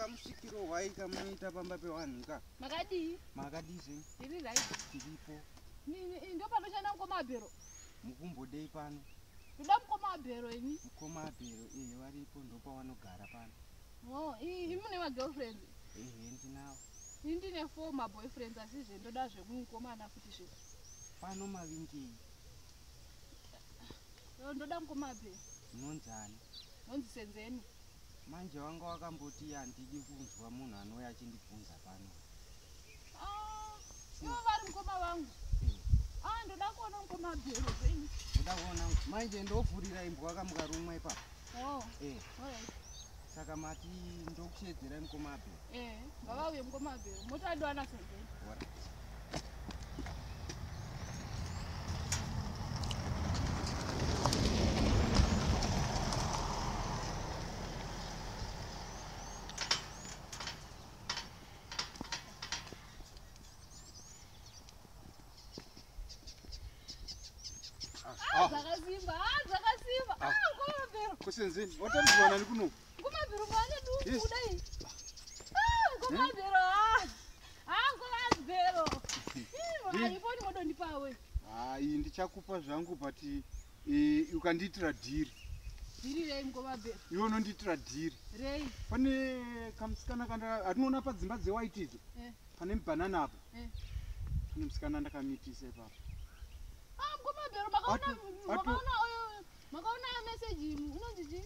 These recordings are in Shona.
Kamusvikiro hwai kamunoita pamba pevanhu ka. Makadii? Makadii zvenyu? Ndiri right. Tiripo. Ndo panoshanda mukoma Abhero. Mukumbodei pano? Ndoda mukoma Abhero ini. Mukoma Abhero ehe varipo ndopavanogara pano. Oh, imi mune magirlfriends? Ehe ndinawo. Ini ndine 4 maboyfriends asi zve ndoda zvekumukomana futi zve. Pano mavingei? Ndoda mukoma Abhero. Munonzani? Nonzi Senzeni. Manje wanga wakamboti handidi kunzwa munhu anouya achindibvunza pano. Ah, ivo vari mukoma vangu. Ah, ndoda kuona mukoma Abhero zvenyu. Ndoda kuona manje ndovhurira imbwa kamukarumwa ipapo. Oh. Eh. Alright. Saka mati ndokusheedzerai mukoma Abhero. Eh, ngavauye mukoma Abhero. Moti andiwana Senzeni. Alright. Ah, zvakasimba, ah, zvakasimba. Ah, mukoma Abhero. Kusenzeni, watambidzwa nani kuno? Mukoma Abhero mwana duku Yes. kudai. Ah, mukoma Abhero. Ah. Ah, mukoma Abhero. Ndi- Ii, ifoni modondipawe. Ah, iyi ndichakupa zvangu but ukandiitira dhiri. Dhiri rei mukoma Abhero. Iwe unondiitira dhiri. Rei. Pane kamusikana kanda atinoona padzimba dzewhite idzo. Eh. Pane mubanana apo. Eh. Pane musikana ndakamitisa ipapo. Ah, mukoma Abhero makaona Atu- makaona message unonzi chi?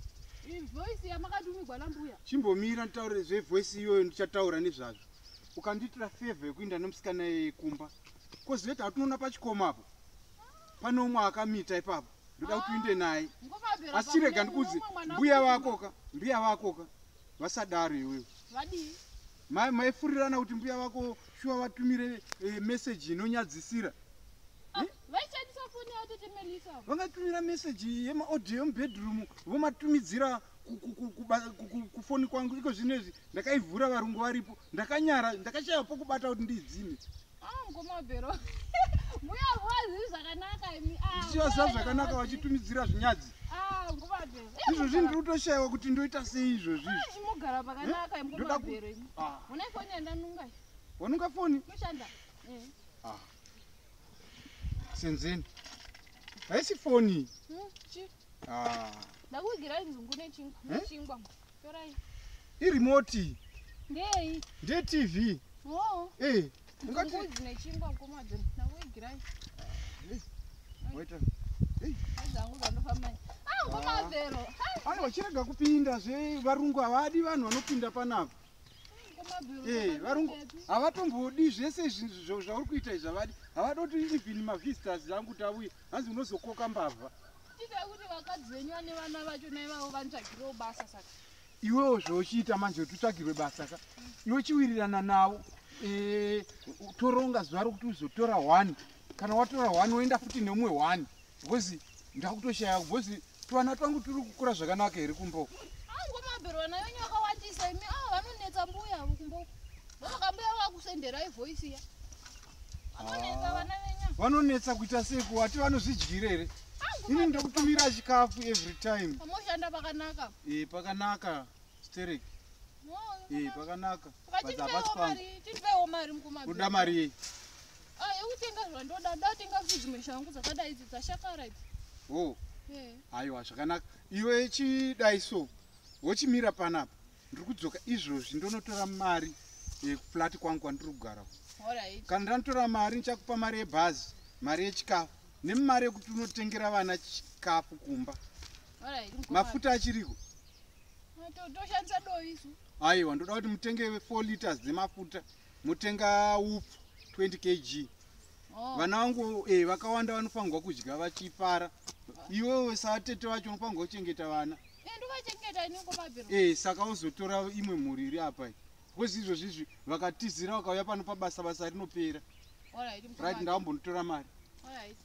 Voice yamakatumigwa nambuya. Chimbomira nditaure zvevoice iyoyo ndichataura nezvazvo. Ukandiitira favor yekuenda nemusikana iyeye kumba. Kozoti hatinoona pachikomo apo. Pane umwe akamita ipapo. Ndoda kuti uinde naye. Mukoma Abhero. Asi chirega ndikuudze mbuya vako ka, mbuya vako ka. Vasadaro iwewe. Vadii? Maifurirana kuti mbuya vako shuwa vatumire message inonyadzisira. Ah, vaishandisa foni yatete Melissa. Vangatumira message yemaaudio yemubedroom vomatumidzira kufoni kwangu iko zvino izvi ndakaivhura varungu varipo ndakanyara ndakashaya pokubata kuti ndiidzime. Ah, mukoma Abhero. Mbuya vazivi zvakanaka imi. Ah, Ndichivaziva mbuya zvakanaka vazivi. vachitumidzira zvinyadzi. Ah, mukoma Abhero. Izvozvi ndiri kutoshayiwa kuti ndoita sei izvozvi izvi. Ah, imogara pakanaka mukoma Ndoda ku- Abhero imi. Ah, Una foni yandanunga iyi. wanunga foni? Inoshanda. Eh. Ah. Senzeni. Haisi foni. Chi. Ah. Ndakuvigirai nzungu nechingwa. Eh? Nechingwa. Torai. Irimoti. Ndei. Ndiye TV. Oh. Eh. Ungati Nzungu nechingwa mukoma Abhero. Ndakuvigirai. Waita. Dzangu dzandofamba. Ah, mukoma Ah. Abhero. Ah, Aiwa chirega kupinda zve varungu havadi vanhu vanopinda panapa. mukoma Abhero. Eh, varungu havatombodi zvese izvi zvauri kuita izvi havadi. Havadi kuti even mavisitors angu kuti auye hanzi unozokoka mbavha. Chitai kuti vakadzi venyu vane vana vacho naivavo vanitsvagirewo basa saka. Iwewo zvochiita manje kuti utsvagirwe basa ka. Iwe chiwirirana navo. Eh, toronga zuva rokuti uzotora 1. Kana watora 1 woenda futi nemumwe 1. Because ndakutoshaya because twana twangu turi kukura zvakanaka here kumba uku. Ah, mukoma Abhero vana venyu vakawandisa imi. Ah, vanonetsa mbuya avo kumba uku. Ndosaka mbuya vakusenderai voice iya. Vanonetsa vana venyu. Vanonetsa kuita sei kuwati vanozvidyira here? Ah, mukoma Ini Abhero, ndokutumira chikafu every time. Pamoshanda pakanaka. Eh, pakanaka sterek. No, Eh, pakanaka. But hapasi Chindipewo pangu. mari, chindipewo mari mukoma Abhero. Unoda mari yei? Ah, yekutenga zvandoda, ndoda kutenga futi dzimwe shangu dzakadai idzi dzashakara idzi. Oh, Eh. aiwa zvakanaka. Iwe chidai so. Wochimira panapa. Ndiri kudzoka izvozvi ndonotora mari kuflat kwangu kwandiri kugara. Alright. Kana ndanotora mari ndichakupa mari yebhazi, mari yechikafu nemari yekuti unotengera vana chikafu kumba. Alright. mukoma Mafuta achiriko? Abhero. Toshandisa dovi isu. Aiwa, ndoda kuti mutenge 4 liters dzemafuta, mutenga upfu 20 kg. Oh. Vana vangu vakawanda vanofanirwa kudya vachifara. Iwewe satete vacho unofanirwa kuchengeta vana. Eh, ndovachengeta ini mukoma Abhero. Eh, saka uzotora imwe mhuri iri apa iyi. Because izvozvi izvi vakatizira vakauya pano pabasa basa rinopera. Alright, mukoma Right, Abhero. ndambonotora mari. Alright.